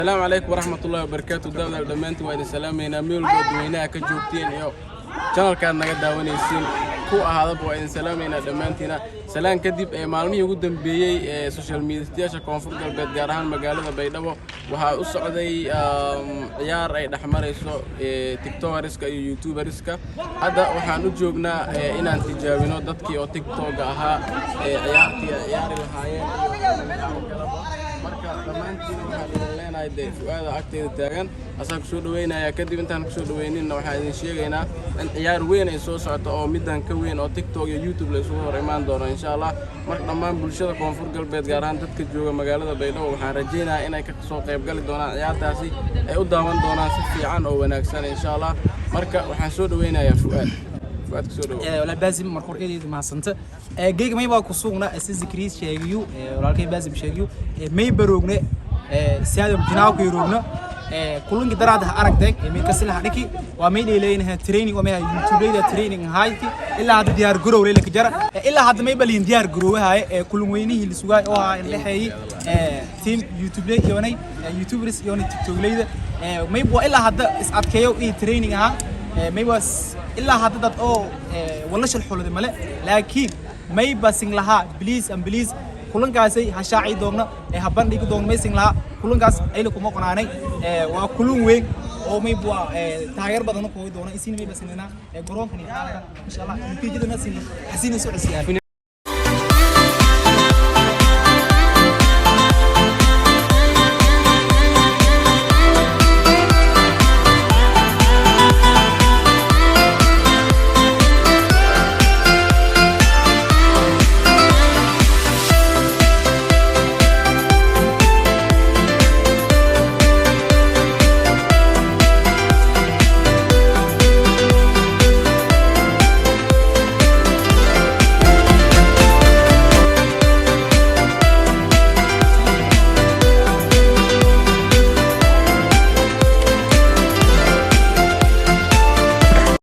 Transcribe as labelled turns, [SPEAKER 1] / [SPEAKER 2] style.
[SPEAKER 1] Asalaamu calaykum waraxmatullahi wabarakaatu. Daawadaal, dhammaantiin waa idin salaamaynaa meel walba dadweynaha ka joogtiin iyo channelkaad naga daawanaysiin ku ahaadaba. Waa idin salaamaynaa dhammaantiina. Salaan kadib, ee maalmihii ugu dambeeyey ee social mediayaasha Koonfur Galbeed, gaar ahaan magaalada Baydhabo, waxaa u socday ciyaar ay dhexmarayso tiktokeriska iyo youtuberiska. Hadda waxaan u joognaa inaan tijaabino dadkii oo TikToka ahaa ee ciyaartii ay ciyaari lahaayeen iyo kalaba. Marka dhammaantiin waxaan idin leenahay, dee Fu'aada agteeda taagan asaa kusoo dhaweynaya. Kadib intaan kusoo dhaweyninna, waxaan idin sheegaynaa in ciyaar weyn ay soo socoto oo middan ka weyn oo TikTok iyo YouTube la isugu hor imaan doono, insha Allah. Marka dhammaan bulshada Koonfur Galbeed, gaar ahaan dadka jooga magaalada Baydhabo, waxaan rajaynayaa inay ka soo qayb gali doonaan ciyaartaasi, ay u daawan doonaan si fiican oo wanaagsan, insha Allah. Marka waxaan soo dhaweynayaa Fu'aad. Fu'aad, kusoo dhawow.
[SPEAKER 2] Walaa Baazim, marka hore eedeedu mahadsanta. Geyga may baa ku sugna si Zikriis sheegiyo, walaalkay Baazim sheegiyo, may baroogna siyaadam jinaaw ku roogna. Kulankii daraad ha aragteen may kasila dhiki waa may dheelaynaha training oo may YouTube training hayti. Ilaa hadda diyaar garow leela ka jara, ilaa hadda may balin diyaar garoowahay kulan weynihii la sugaay oo ah in dhexeeyay team YouTube iyonay YouTubers iyonay TikTok-leyda. May waa ilaa hadda is adkeeyo iyo training ahaa. May was ilaa hadda dad oo wala shal xulada male, laakiin may basing lahaa, please and please, kulankaasay ha shaaci doogna ee ha bandhigi doogna. May sing lahaa kulankaas ayla kuma qonaanay. Waa kulan weyn oo may waa taageer badan ku doona isin. May basinina garoonkan iyo xaalka, insha Allah, natiijadana sin xasina soo cusiyaan.